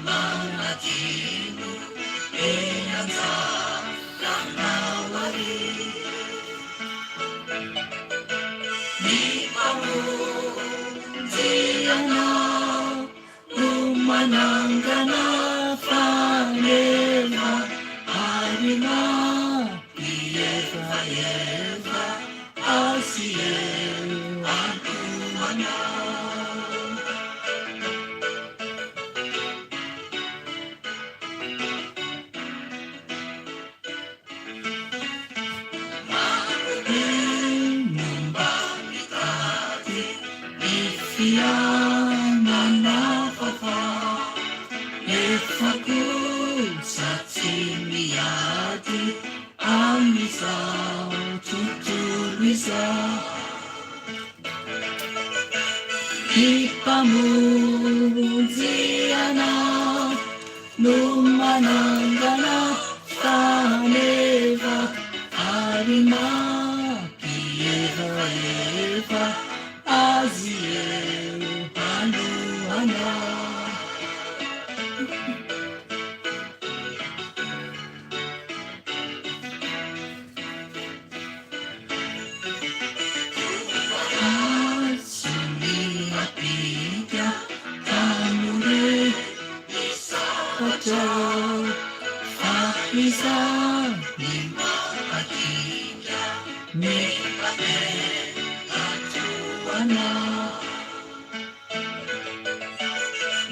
manadino ny anjaranao àry. Ny Mpamonjy anao no manangana faneva ary mampihevaheva azy eo an-tohanao. No mba mitady ny fiainana vaovao, nefa kosa tsy miady amin'izao tontolo izao. Ny Mpamonjy anao no manangana faneva ary mampihevaheva azy eo alohanao.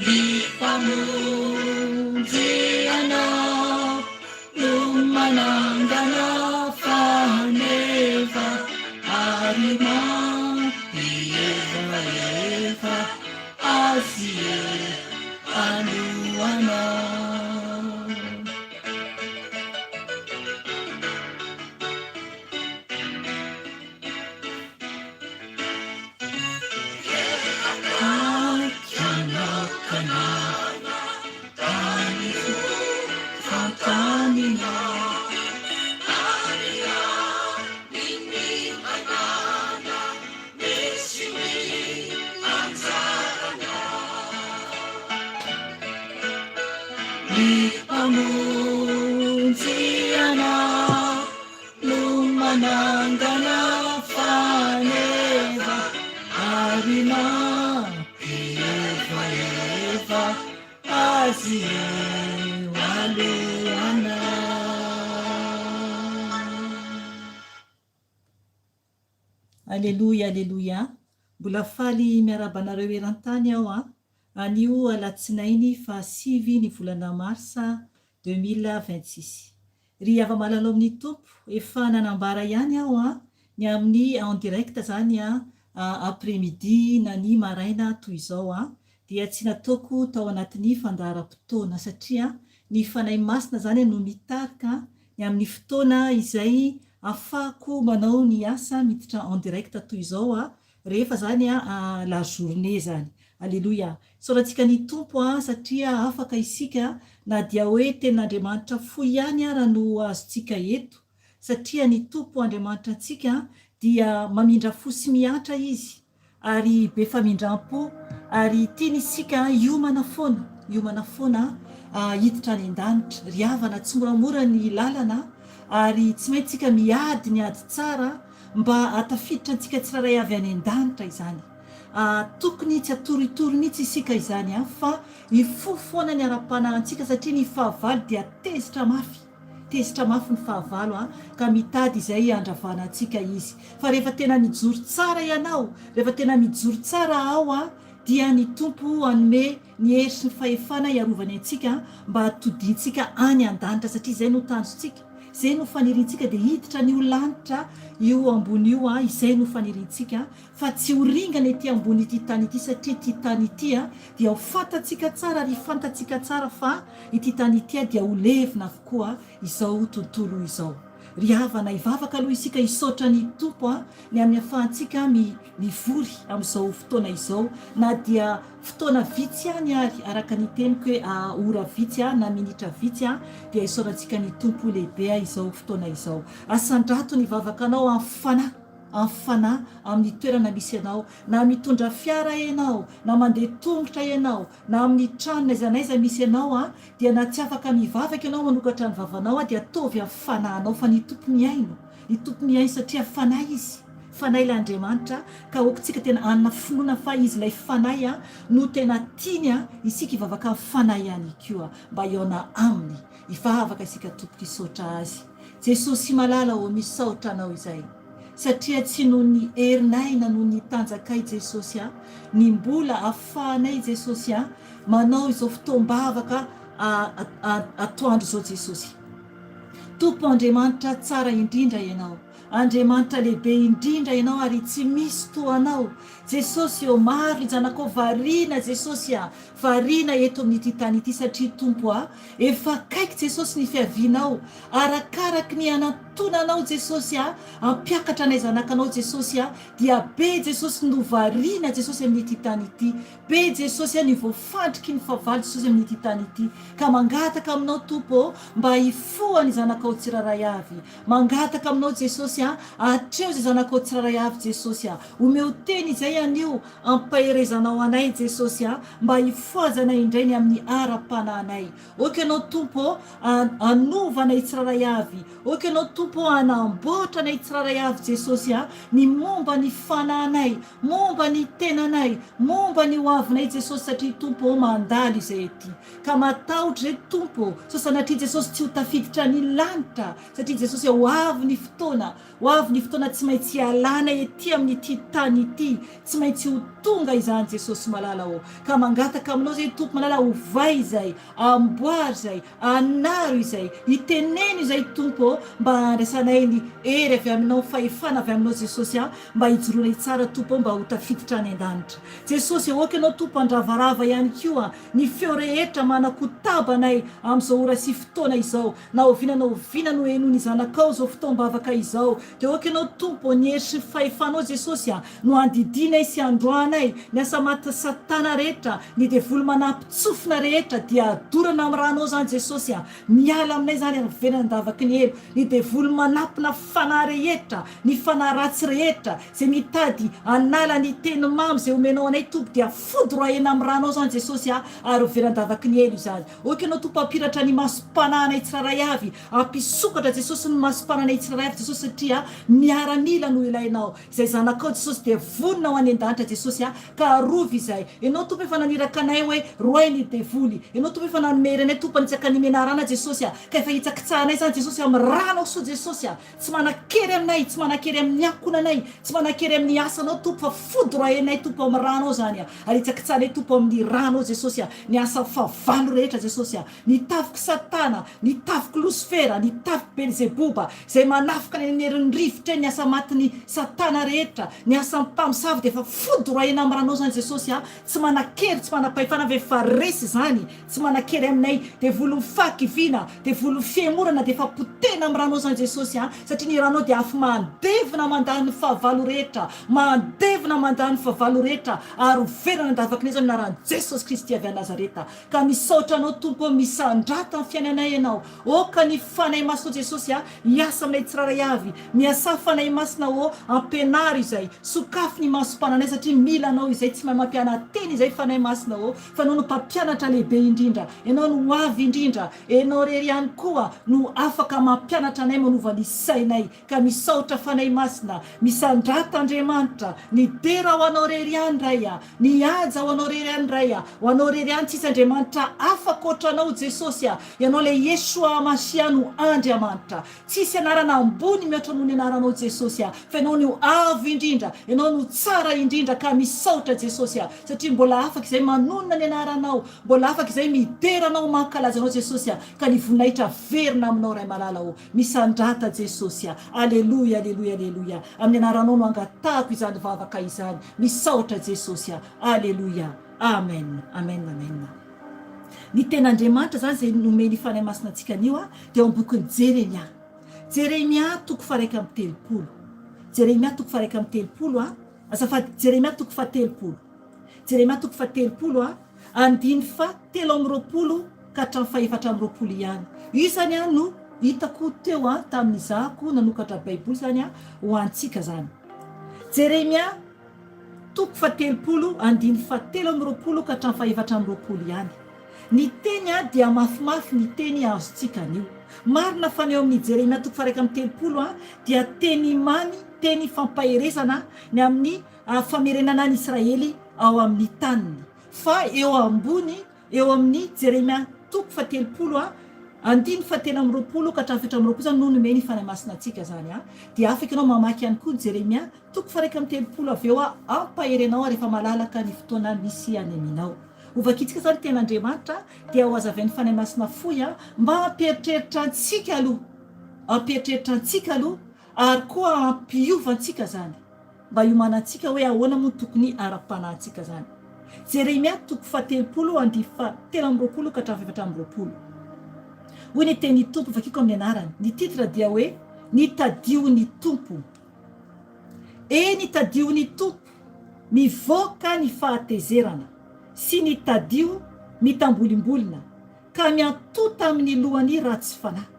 Ny Mpamonjy anao no manangana faneva ary mampihevaheva azy eo alohanao. Ny Mpamonjy anao no manangana faneva ary mampihevaheva azy eo alohanao. Aleloia aleloia mbola faly miarahaba anareo eran-tany aho an anio alatsinainy faha sivy ny volana marsa 2026 Ry hava-malala ao amin'ny Tompo, efa nanambara ihany aho an, ny amin'ny en direct zany an, après midi na ny maraina toy izao an, dia tsy nataoko tao anatin'ny fandaharam-potoana satria ny Fanahy Masina zany no mitarika ny amin'ny fotoana izay afahako manao ny asa miditra en direct toy izao an, Rehefa zany a la journée zany. Aleloia. Isaorantsika ny Tompo a satria afaka isika na dia hoe tenin'Andriamanitra fohy ihany ara no azontsika eto satria ny Tompo Andriamanitra antsika dia mamindra fo sy miantra Izy ary be famindrampo ary tiany isika hiomana foana hiomana foana hiditra any an-danitra. Ry havana tsy moramora ny lalana ary tsy maintsy isika miady ny ady tsara Mba hahatafiditra antsika tsirairay avy any an-danitra izany. Tokony tsy hatoritory mihitsy isika izany fa hifoha foana ny ara-panahintsika satria ny fahavalo dia tezitra mafy. Tezitra mafy ny fahavalo ka mitady izay handravana antsika izy. Fa rehefa tena mijoro tsara ianao, rehefa tena mijoro tsara aho dia ny Tompo hanome ny hery sy ny fahefana hiarovany antsika mba hatodiantsika any an-danitra satria izay no tanjontsika. Izay no faniriantsika dia hiditra an'io lanitra io ambony io an, izay no faniriantsika fa tsy ho ringana ety ambony ity tany ity satria ity tany ity an dia ho fantatsika tsara ary fantatsika tsara fa ity tany ity an dia ho levona avokoa izao tontolo izao. Ry havana, hivavaka aloha isika hisaotra ny Tompo an ny amin'ny afahantsika mi mivory amin'izao fotoana izao na dia fotoana vitsy ihany ary araka ny teniko hoe ora vitsy na minitra vitsy dia isaorantsika ny Tompo lehibe izao fotoana izao. Asandrato ny vavakanao amin'ny fanahy. amin'ny fanahy amin'ny toerana misy anao, na mitondra fiara ianao, na mandeha tongotra ianao, na amin'ny trano n'aiza n'aiza misy anao an, dia na tsy afaka mivavaka ianao manokatra ny vavanao an, dia ataovy amin'ny fanahinao fa ny Tompo mihaino, ny Tompo mihaino satria fanahy Izy, fanahy ilay Andriamanitra, ka aoka tsika tena hanana finoana fa Izy ilay fanahy an, no tena tiany an, isika hivavaka amin'ny fanahy ihany koa mba hihaona Aminy, hivavaka isika Tompoko hisaotra Azy. Jesosy malala ô misaotra Anao izay satria tsy noho ny herinay na noho ny tanjakay Jesosy a ny mbola afahanay Jesosy a manao izao fotoam-bavaka atoandro izao Jesosy Tompo Andriamanitra tsara indrindra Ianao Andriamanitra lehibe indrindra Ianao ary tsy misy toa Anao Jesosy ô maro ny zanakao variana Jesosy a variana eto amin'ity tany ity satria Tompo a Efa akaiky Jesosy ny fiavianao, arakaraky ny hanantonanao Jesosy a, hampiakatra anay zanakanao Jesosy a, dia be Jesosy no variana Jesosy amin'ity tany ity, be Jesosy a ny voafandriky ny fahavalo Jesosy amin'ity tany ity, ka mangataka aminao Tompo ô mba hifoha ny zanakao tsirairay avy, mangataka aminao Jesosy a, atreho izay zanakao tsirairay avy Jesosy a, omeo teny izay anio Ampaherezanao anay Jesosy a, mba hifohazanay indray ny amin'ny ara-panahinay. Aoka Ianao Tompo ô, hanova anay tsirairay avy. Aoka Ianao Tompo ô, hanamboatra anay tsirairay avy Jesosy a, ny momba ny fanahinay, momba ny tenanay, momba ny ho avinay Jesosy satria Tompo ô, mandalo izay ety. Ka matahotra izay Tompo ô, sao sanatria Jesosy tsy ho tafiditra ny lanitra satria Jesosy ho avy ny fotoana Ho avy ny fotoana tsy maintsy hialana ety amin'ity tany ity, tsy maintsy ho tonga izany Jesosy malala ô! Ka mangataka aminao izay Tompo malala ovay izay, amboary izay, anaro izay, iteneno izay Tompo ô, mba handraisanay ny hery avy aminao, fahefana avy aminao Jesosy a, mba hijoroanay tsara Tompo ô, mba ho tafiditra any an-danitra. Jesosy ô, aoka Ianao Tompo handravarava ihany koa ny feo rehetra manakotaba anay amin'izao ora sy fotoana izao, Na oviana na oviana no henoin'ny zanakao izao fotoam-bavaka izao, dia aoka Ianao Tompo ô, ny hery sy ny fahefanao Jesosy a, no handidianay sy handroahanay ny asa maty satana rehetra, ny devoly manampin-tsofina rehetra dia adorana amin'ny ranao izany Jesosy a, miala aminay izany ary miverina an-davaky ny helo, ny devoly manampina fanahy rehetra, ny fanahy ratsy rehetra, izay mitady hanala ny teny mamy izay omenao anay Tompo dia fodoroahena amin'ny ranao izany Jesosy a, ary miverina an-davaky ny helo izany. Aoka Ianao Tompo hampiratra ny masom-panahinay tsirairay avy, hampisokatra Jesosy ny masom-panahinay tsirairay avy Jesosy satria miaramila no ilainao, izay zanakao Jesosy dia vonona ho any an-danitra Jesosy a, ka arovy izay. Ianao Tompo efa naniraka anay hoe roahy ny devoly, Ianao Tompo efa nanome hery anay Tompo hanitsaka ny menarana Jesosy a, ka efa hitsakitsahanay izany Jesosy amin'ny ranao soa Jesosy a, tsy manan-kery aminay, tsy manan-kery amin'ny ankohonanay, tsy manan-kery amin'ny asanao Tompo fa fodoroahinay Tompo amin'ny ranao izany a. Ary hitsakitsahanay Tompo amin'ny ranao Jesosy a, ny asan'ny fahavalo rehetra Jesosy a, ny tafik'i satana, ny tafik'i losifera, ny tafik'i belzeboba, izay manafika any amin'ny herin'ny rivotra eny, ny asa matin'i satana rehetra, ny asan'ny mpamosavy dia efa fodoroahina amin'ny ranao izany Jesosy a, tsy manan-kery, tsy manam-pahefana fa efa resy izany, tsy manan-kery aminay, devolin'ny fahakiviana, devolin'ny fihemorana dia efa potehina amin'ny ranao izany Jesosy a, satria ny ranao dia afo mandevona mandany ny fahavalo rehetra, Mandevona mandany fahavalo rehetra ary ho velona an-davaky ny aiza amin'ny anaran'i Jesosy Kristy avy any Nazareta. Ka misaotra Anao Tompo ô misandrata ny fiainanay Ianao. Aoka ny Fanahy Masinao Jesosy a hiasa aminay tsirairay avy. Miasà Fanahy Masina ô ampianaro izay. Sokafy ny masom-pananay satria mila Anao izay tsy mahay mampiana-teny izay Fanahy Masina ô fa Ianao no mpampianatra lehibe indrindra. Ianao no avo indrindra. Ianao irery ihany koa no afaka mampianatra anay manova ny sainay. Ka misaotra Fanahy Masina, misandrata Andriamanitra, ny dera ho Anao rery ihany Ray a, ny haja ho Anao rery ihany Ray a, ho Anao rery ihany tsisy Andriamanitra hafa ankoatra Anao Jesosy a, Ianao ilay Yeshua Hamashiah no Andriamanitra, tsisy anarana ambony mihoatra noho ny anaranao Jesosy a, fa Ianao no avo indrindra, Ianao no tsara indrindra ka misaotra Jesosy a, satria mbola afaka izay manonona ny anaranao, mbola afaka izay midera Anao mankalaza Anao Jesosy a, ka ny voninahitra averina aminao Ray malala ô. Misandrata Jesosy a! Aleloia aleloia aleloia Amin'ny anaranao no angatahako izany vavaka izany Misaotra Jesosy a! Aleloia Amen Amen Amen Ny ten'Andriamanitra izany izay nomen'ny Fanahy Masina antsika anio a dia ao amin'ny bokin'i Jeremia Jeremia toko faha-31 Jeremia toko faha-31 a azafady Jeremia toko faha-30 Jeremia toko faha-30 a Andiny faha 23 ka hatramin'ny faha 24 ihany. Io izany no hitako teo tamin'izahako nanokatra baiboly izany ho antsika izany. Jeremia toko fahatelopolo andininy fahatelo amby 20 ka hatramin'ny faha-24 ihany. Ny teny dia mafimafy ny teny azontsika anio. Marina fa ny eo amin'ny Jeremia toko faha-31 dia teny mamy, teny fampaherezana ny amin'ny famerenana an'i Israely ao amin'ny taniny. Fa eo ambony, eo amin'ny Jeremia toko faha-30 andininy fahatelo amby 20 ka hatramin'ny faha-24 izany no nomen'ny Fanahy Masina antsika izany. Dia afaka ianao mamaky ihany koa ny Jeremia toko faha-31 avy eo hampahery anao rehefa malalaka ny fotoana misy anemianao. Hovakintsika izany ny Tenin'Andriamanitra dia hohazavain'ny Fanahy Masina fohy mba hampieritreritra antsika aloha, hampieritreritra antsika aloha ary koa hampiova antsika izany mba hiomanantsika hoe ahoana moa no tokony ara-panahintsika izany. Jeremia toko faha-30 andivo faha-23 ka hatramin'ny faha-24. Hoy ny tenin'ny Tompo, vakiko amin'ny anarany. Ny titre dia hoe Ny tadion'ny Tompo. Eny tadio ny Tompo, mivoaka ny fahatezerana, sy ny tadio mitambolimbolina, ka miantota amin'ny lohan'ny ratsy fanahy.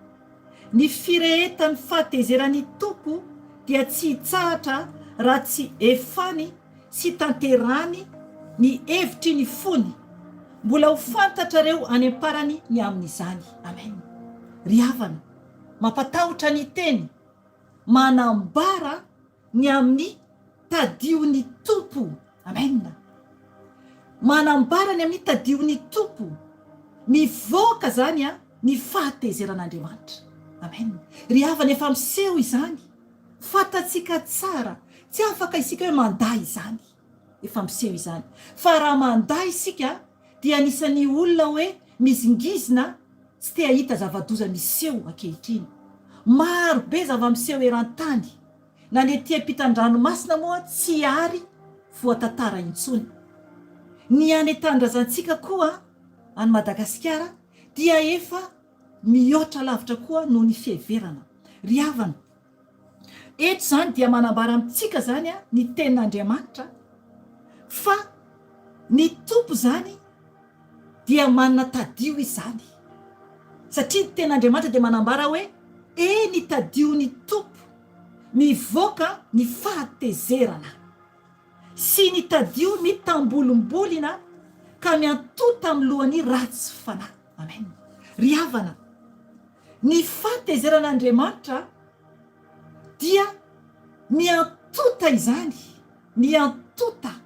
Ny firehetan'ny fahatezeran'ny Tompo dia tsy hitsahatra raha tsy efany sy tanterany ny hevitry ny fony. Mbola ho fantatrareo any am-parany ny amin'izany. Amen. Ry havana, mampatahotra ny teny. Manambara ny amin'ny tadion'ny Tompo. Amen. Manambara ny amin'ny tadion'ny Tompo. Mivoaka izany ny fahatezeran'Andriamanitra. Amen. Ry havana efa miseho izany. Fantatsika tsara. Tsy afaka isika hoe mandà izany. Efa miseho izany. Fa raha mandà isika dia anisan'ny olona hoe mizingizina tsy te hahita zava-doza miseho ankehitriny. Maro be zava-miseho eran-tany, na ny ety ampitan-dranomasina moa tsy ary voatantara intsony. Ny any an-tanindrazantsika koa, any Madagasikara, dia efa mihoatra lavitra koa noho ny fiheverana. Ry havana, eto izany dia manambara amintsika izany ny tenin'Andriamanitra fa ny Tompo izany dia manana tadio izany. Satria ny tenin'Andriamanitra dia manambara hoe, Eny tadio ny Tompo, mivoaka ny fahatezerana, sy ny tadio mitambolimbolina ka miantota amin'ny lohan'ny ratsy fanahy. Amen. Ry havana, ny fahatezeran'Andriamanitra dia miantota izany, miantota.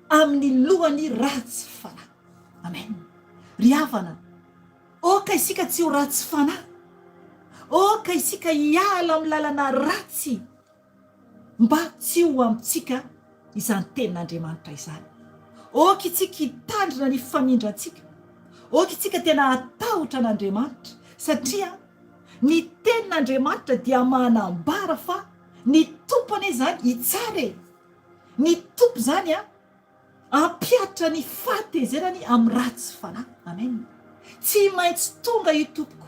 amin'ny lohany ratsy fanahy. Amen. Ry havana, aoka isika tsy ho ratsy fanahy. Aoka isika hiala amin'ny lalana ratsy mba tsy ho amintsika izany tenin'Andriamanitra izany. Aoka isika hitandrina ny famindrantsika. Aoka isika tena hatahotra an'Andriamanitra satria ny tenin'Andriamanitra dia manambara fa ny Tompo anie izany hitsara e! Ny Tompo izany an, hampihatra ny fahatezerany amin'ny ratsy fanahy. Amen. Tsy maintsy tonga io tompoko.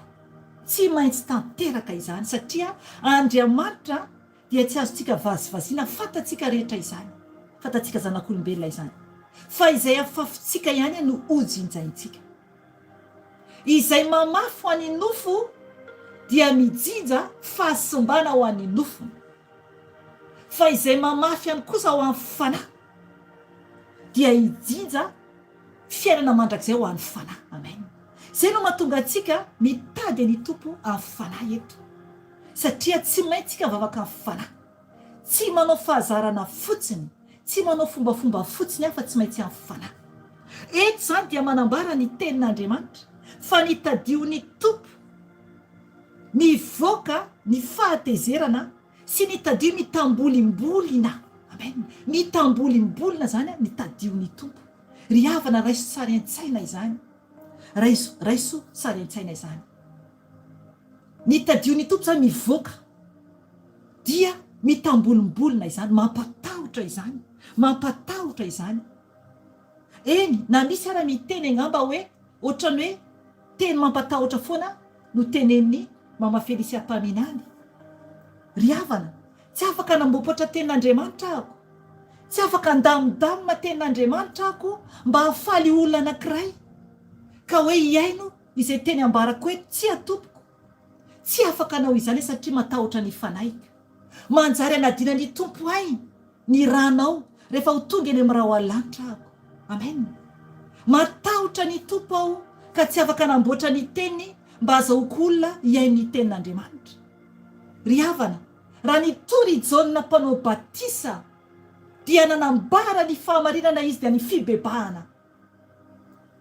Tsy maintsy tanteraka izany satria Andriamanitra dia tsy azontsika vazivaziana, fantatsika rehetra izany. Fantatsika zanak'olombelona izany. Fa izay afafintsika ihany no hojinjaintsika. Izay mamafy ho an'ny nofo dia mijinja fahasimbana ho an'ny nofony. Fa izay mamafy ihany kosa ho an'ny fanahy dia hijinja fiainana mandrakizay ho an'ny fanahy. Amen. Izay no mahatonga antsika mitady an'i Tompo amin'ny fanahy eto. Satria tsy maintsy tsika mivavaka amin'ny fanahy. Tsy manao fahazarana fotsiny, tsy manao fombafomba fotsiny aho fa tsy maintsy amin'ny fanahy. Eto izany dia manambara ny tenin'Andriamanitra fa ny tadion'ny Tompo mivoaka ny fahatezerana sy ny tadio mitambolimbolina. Amen. Mitambolimbolina izany ny tadion'ny Tompo. Ry havana raiso sary an-tsaina izany. Raiso, raiso sary an-tsaina izany. Ny tadion'ny Tompo izany mivoaka dia mitambolimbolina izany, mampatahotra izany, mampatahotra izany. Eny, na misy ara miteny angamba hoe ohatran'ny hoe teny mampatahotra foana no tenenin'i Mama Felicia mpaminany. Ry havana, tsy afaka hanamboampoatra tenin'Andriamanitra ahako. Tsy afaka handamindamina tenin'Andriamanitra ahako mba hahafaly olona anankiray ka hoe hihaino izay teny ambarako eto. Tsia tompoko. Tsy afaka hanao izany aho satria matahotra ny fanahiko. Manjary anadina ny Tompo ahy ny ranao rehefa ho tonga eny amin'ny rahoalanitra aho. Amen. Matahotra ny Tompo aho ka tsy afaka namboatra ny teniny mba hazahoako olona hihaino ny tenin'Andriamanitra. Ry havana, raha nitory i Jaona mpanao batisa dia nanambara ny fahamarinana izy dia ny fibebahana.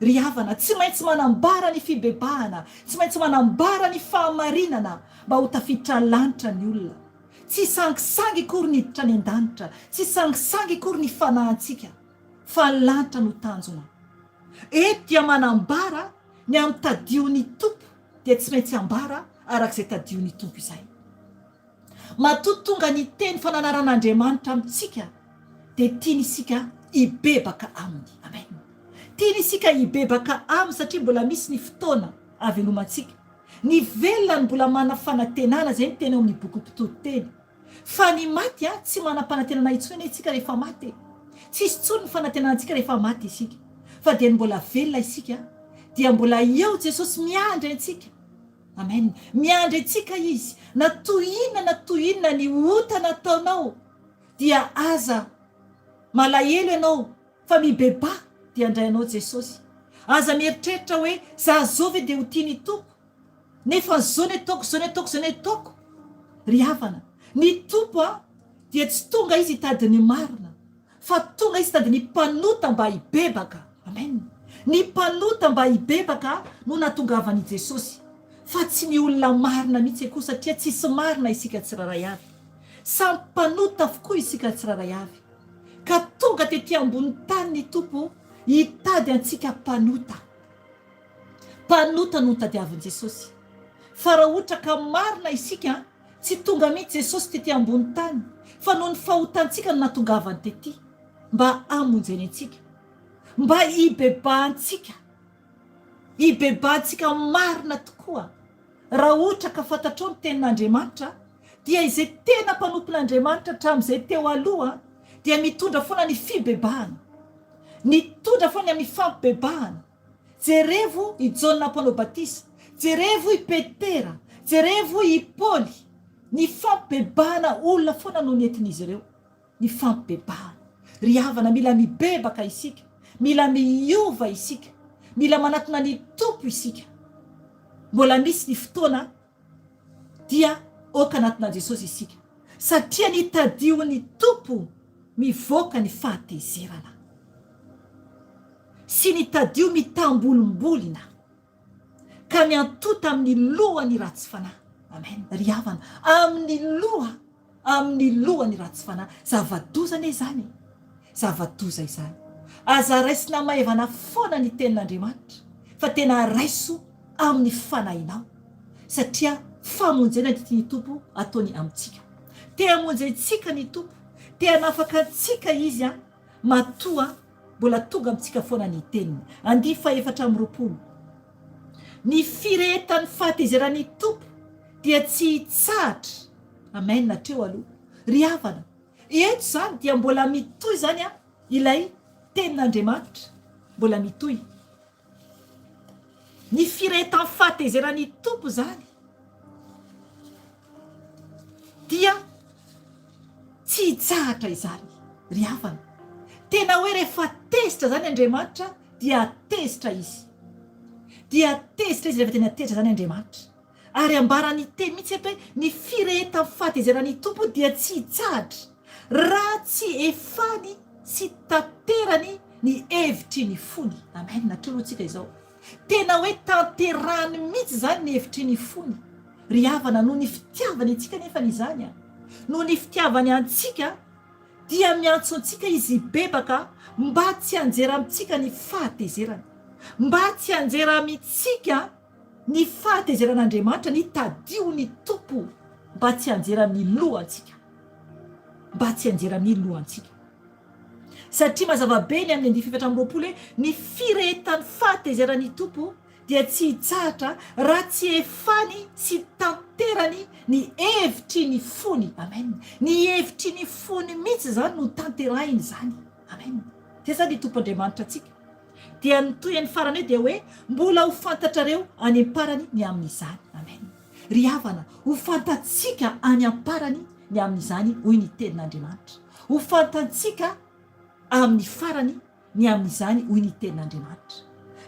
Ry havana, tsy maintsy manambara ny fibebahana, tsy maintsy manambara ny fahamarinana mba ho tafiditra lanitra ny olona. Tsy sangisangy akory ny hiditra any an-danitra, tsy sangisangy akory ny fanahintsika, fa ny lanitra no tanjona. Eto dia manambara ny amin'ny tadion'ny Tompo dia tsy maintsy ambara araka izay tadion'ny Tompo izay. Matoa tonga ny teny fananaran'Andriamanitra amintsika dia tiany isika hibebaka aminy. Amen. Tiany isika hibebaka aminy satria mbola misy ny fotoana havelomantsika. Ny velona no mbola manana fanantenana, izay ny teny ao amin'ny boky Mpitoriteny. Fa ny maty an, tsy manam-panantenana intsony anie isika rehefa maty e. Tsisy intsony ny fanantenantsika rehefa maty isika. Fa dia ny mbola velona isika dia mbola eo Jesosy miandry antsika. Amen. Miandry antsika Izy. Na toy inona na toy inona ny ota nataonao dia aza malahelo ianao fa mibebaha dia handray anao Jesosy. Aza mieritreritra hoe za zao ve dia ho tian'i Tompo nefa zao ny ataoko zao ny ataoko zao ny ataoko. Ry havana, ny Tompo a dia tsy tonga Izy hitady ny marina Fa tonga izy tady ny mpanota mba hibebaka. Amen. Ny mpanota mba hibebaka no natongavan' i Jesosy. Fa tsy ny olona marina mihitsy akory satria tsisy marina isika tsirairay avy. Samy mpanota avokoa isika tsirairay avy. Ka tonga tety ambony tany ny Tompo hitady antsika mpanota. Mpanota no notadiavin'i Jesosy. Fa raha ohatra ka marina isika, tsy tonga mihitsy Jesosy tety ambony tany, fa noho ny fahotantsika no natongavany tety, mba hamonjeny antsika. Mba hibebahantsika. Hibebahantsika marina tokoa. Raha ohatra ka fantatrao ny tenin'Andriamanitra, dia izay tena mpanompon'Andriamanitra hatramin'izay teo aloha dia mitondra foana ny fibebahana. Nitondra foana ny amin'ny fampibebahana. Jerevo i Jaona Mpanao Batisa, jerevo i Petera, jerevo i Paoly, ny fampibebahana olona foana no nentin'izy ireo. Ny fampibebahana. Ry havana, mila mibebaka isika, mila miova isika, mila manatona ny Tompo isika. Mbola misy ny fotoana dia aoka hanatona an'i Jesosy isika, satria ny tadion'ny Tompo mivoaka ny fahatezerana. Sy ny tadio mitambolimbolina ka miantota amin'ny lohan'ny ratsy fanahy. Amen. Ry havana, amin'ny loha, amin'ny lohan'ny ratsy fanahy. Zava-doza anie izany e. Zava-doza izany. Aza raisina maivana foana ny tenin'Andriamanitra, fa tena raiso amin'ny fanahinao, satria famonjena ny tian'ny Tompo ataony amintsika. Te hamonjy antsika ny Tompo, te hanafaka antsika Izy an. Matoa mbola tonga amintsika foana ny teniny. Andihy fahefatra amby 20. Ny firehetan'ny fahatezeran'ny Tompo dia tsy hitsahatra. Amen hatreo aloha. Ry havana, eto izany dia mbola mitohy izany ilay tenin'Andriamanitra. Mbola mitohy. Ny firehetan'ny fahatezeran'ny Tompo izany dia tsy hitsahatra izany ry havana. Tena hoe rehefa tezitra izany Andriamanitra dia tezitra Izy. Dia tezitra Izy rehefa tena tezitra izany Andriamanitra. Ary ambaran'ny teny mihitsy eto hoe ny firehetan'ny fahatezeran'ny Tompo dia tsy hitsahatra raha tsy efany sy tanterany ny hevitry ny fony. Amen, hatreo aloha tsika izao. Tena hoe tanterahany mihitsy izany ny hevitry ny fony. Ry havana, noho ny fitiavany antsika nefany izany an! Noho ny fitiavany antsika dia miantso antsika Izy hibebaka mba tsy hanjera amintsika ny fahatezerany. Mba tsy hanjera amintsika ny fahatezeran'Andriamanitra, ny tadio ny Tompo mba tsy hanjera amin'ny lohantsika. Mba tsy hanjera amin'ny lohantsika. Satria mazava be ny amin'ny andininy 24 hoe ny firehetan'ny fahatezeran'ny Tompo dia tsy hitsahatra raha tsy efany sy tanterany ny hevitry ny fony. Amen. Ny hevitry ny fony mihitsy izany no tanterahiny izany. Amen. Zay izany ny Tompo Andriamanitra antsika. Dia ny tohiny farany eo dia hoe mbola ho fantatrareo any am-parany ny amin'izany. Amen. Ry havana, ho fantatsika any am-parany. ny amin'izany hoy ny tenin'Andriamanitra. Ho fantantsika amin'ny farany ny amin'izany hoy ny tenin'Andriamanitra.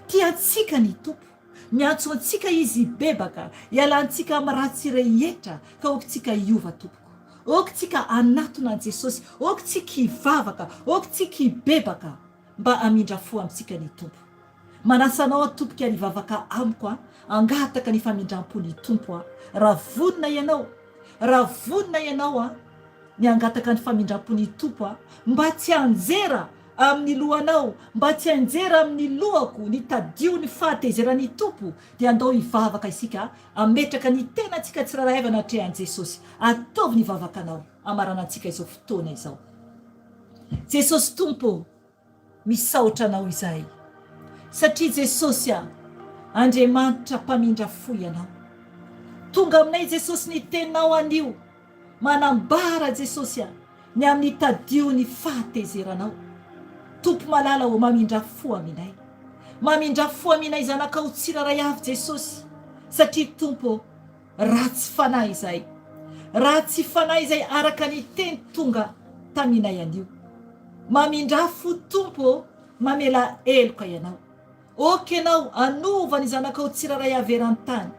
Tia antsika ny Tompo. Miantso antsika Izy hibebaka, hialantsika amin'ny ratsy rehetra ka aoka hiova tompoko. Aoka tsika hanatona an'i Jesosy, aoka tsika hivavaka, aoka tsika hibebaka mba hamindra fo amintsika ny Tompo. Manasa anao aho tompoko ary hivavaka amiko an, hangataka ny famindram-po ny Tompo an. Raha vonona ianao, raha vonona ianao an, ny hangataka ny famindram-po ny Tompo an, mba tsy hanjera amin'ny lohanao, mba tsy hanjera amin'ny lohako ny tadio ny fahatezeran'ny Tompo, dia andao hivavaka isika hametraka ny tenantsika tsirairay avy anatrehan'i Jesosy. Ataovy ny vavakanao hamaranantsika izao fotoana izao. Jesosy Tompo ô, misaotra Anao izahay satria Jesosy a, Andriamanitra mpamindra fo Ianao. Tonga aminay Jesosy ny teninao anio, manambara Jesosy a, ny amin'ny tadio ny fahatezeranao. Tompo malala ô mamindrà fo aminay. Mamindrà fo aminay zanakao tsirairay avy Jesosy satria Tompo ô ratsy fanahy izahay. Ratsy fanahy izay araka ny teny tonga taminay anio. Mamindrà fo Tompo ô mamelà heloka Ianao. Ok ianao hanova ny zanakao tsirairay avy eran-tany.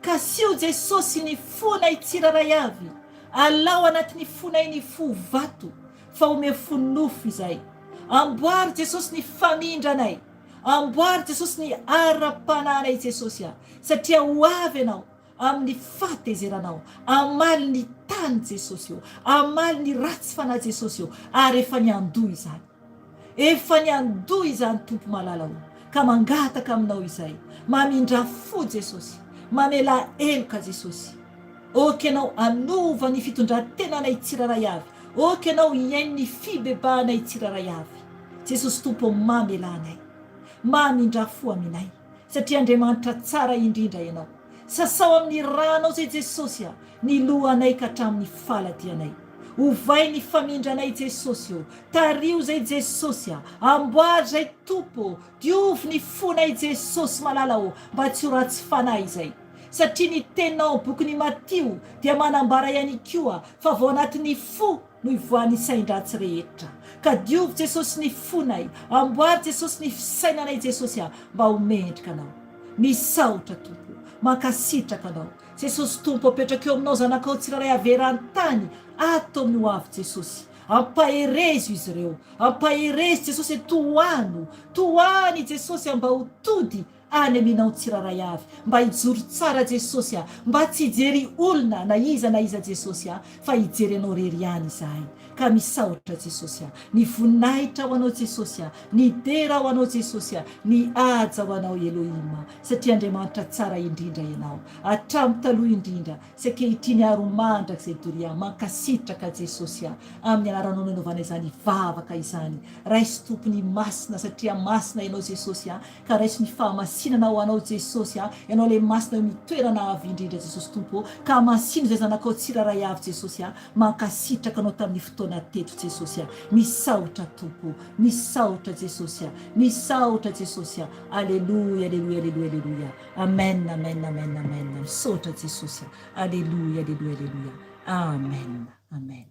Kasiho Jesosy ny fonay tsirairay avy, alao anatin'ny fonay ny fo vato fa omeo fo nofo izahay. Amboary Jesosy ny famindranay, amboary Jesosy ny ara-panahinay Jesosy a, satria ho avy ianao amin'ny fahatezeranao, hamaly ny tany Jesosy ô, hamaly ny ratsy fanahy Jesosy ô, ary efa niandoha izany. Efa niandoha izany Tompo malala o, ka mangataka aminao izay, mamindrà fo Jesosy, mamelà heloka Jesosy. Ok ianao hanova ny fitondran-tenanay tsirairay avy, ok ianao hihaino ny fibebahanay tsirairay avy. Jesosy Tompo o mamelà anay, mamindrà fo aminay, satria Andriamanitra tsara indrindra ianao. Sasao amin'ny rànao izay Jesosy a, ny lohanay ka hatramin'ny faladianay. Ovay ny famindranay Jesosy ô! Tariho zay Jesosy a! Amboary zay Tompo ô! Diovy ny fonay Jesosy malala ô! Mba tsy ho ratsy fanahy izay. Satria ny teninao ao bokin'i Matio dia manambara ihany koa fa vao anatin'ny fo no ivoahan'ny sain-dratsy rehetra. Ka diovy Jesosy ny fonay, amboary Jesosy ny fisainanay Jesosy a! Mba ho mendrika Anao. Misaotra Tompo. Mankasitraka Anao. Jesosy Tompo apetrako eo aminao zanakao tsirairay avy eran-tany ato amin'ny ho avy Jesosy ampaherezo izy ireo ampaherezo Jesosy e tohano tohano i Jesosy a mba ho tody any aminao tsirairay avy mba hijoro tsara Jesosy a mba tsy hijery olona na iza na iza Jesosy a fa hijery anao rery ihany izahay ka misaotra Jesosy a ny voninahitra ho anao Jesosy a ny dera ho anao Jesosy a ny haja ho anao Elohim a Satria Andriamanitra tsara indrindra Ianao, hatramin'ny taloha indrindra sy ankehitriny ary ho mandrakizay doria. Mankasitraka Jesosy a! Amin'ny anaranao no anaovana izany vavaka izany. Raiso Tompo ny masina satria masina Ianao Jesosy a! Ka raiso ny fahamasinana ho Anao Jesosy a! Ianao ilay masina eo amin'ny toerana avo indrindra Jesosy Tompo ô! Ka hamasino izay zanakao tsirairay avy Jesosy a! Mankasitraka Anao tamin'ny fotoana teto Jesosy a! Misaotra Tompo ô! Misaotra Jesosy a! Misaotra Jesosy a! Aleloia aleloia aleloia aleloia Amen amen amen amen Misaotra Jesosy a! Aleloia aleloia aleloia Amen amen.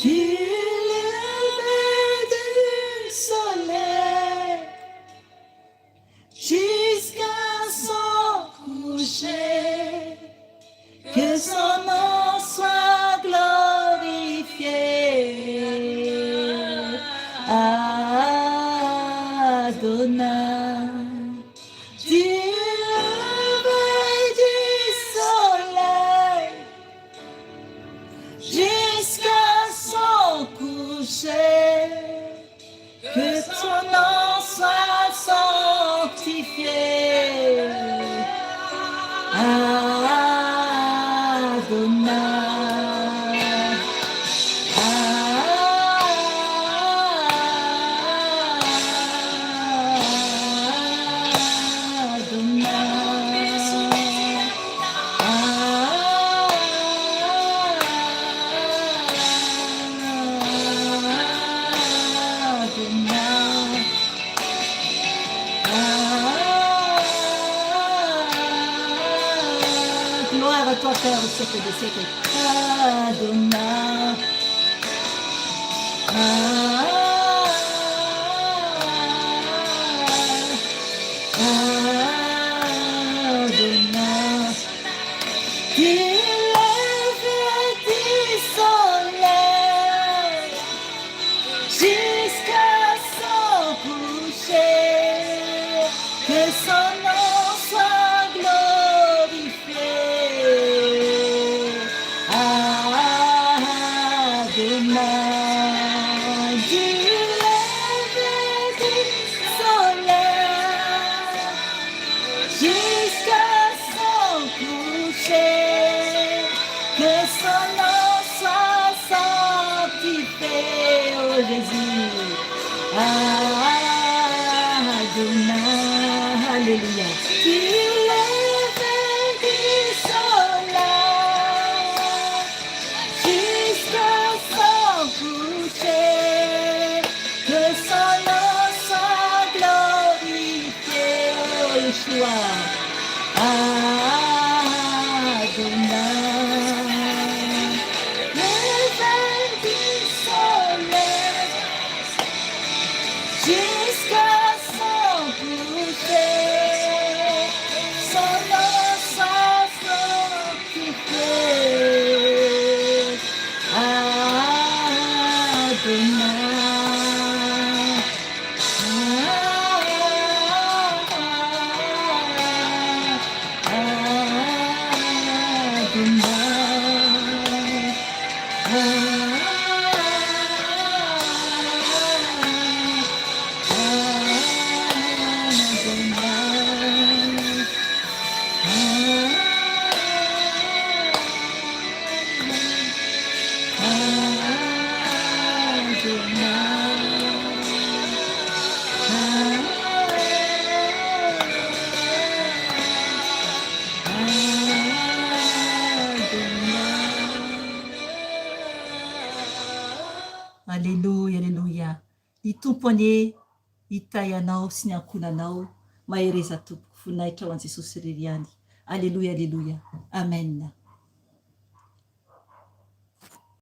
Du lever du soleil. Jusqu'à son coucher, que ton nom soit sanctifié. Adonai. Adonai. Adonai. Gloire à toi, Père, au siècle des siècles. Adonai. Adonai. Du lever du soleil jusqu'à son coucher, que son nom soit glorifié. Adonai, du lever du soleil jusqu'à son coucher, que son nom soit sanctifié, oh Jésus. Adonai, Alléluia. Du lever du soleil jusqu'à son coucher, que son nom soit glorifié, oh Yeshua. Adonai, lever du soleil jusqu'à son coucher, son nom soit sanctifié. Adonai. Adonai. Adonai. Adonai. Aleloia, aleloia. Ny Tompo anie hitahy anao sy ny ankohonanao. Mahereza tompoko. Voninahitra ho an'i Jesosy irery ihany. Aleloia, aleloia. Amen.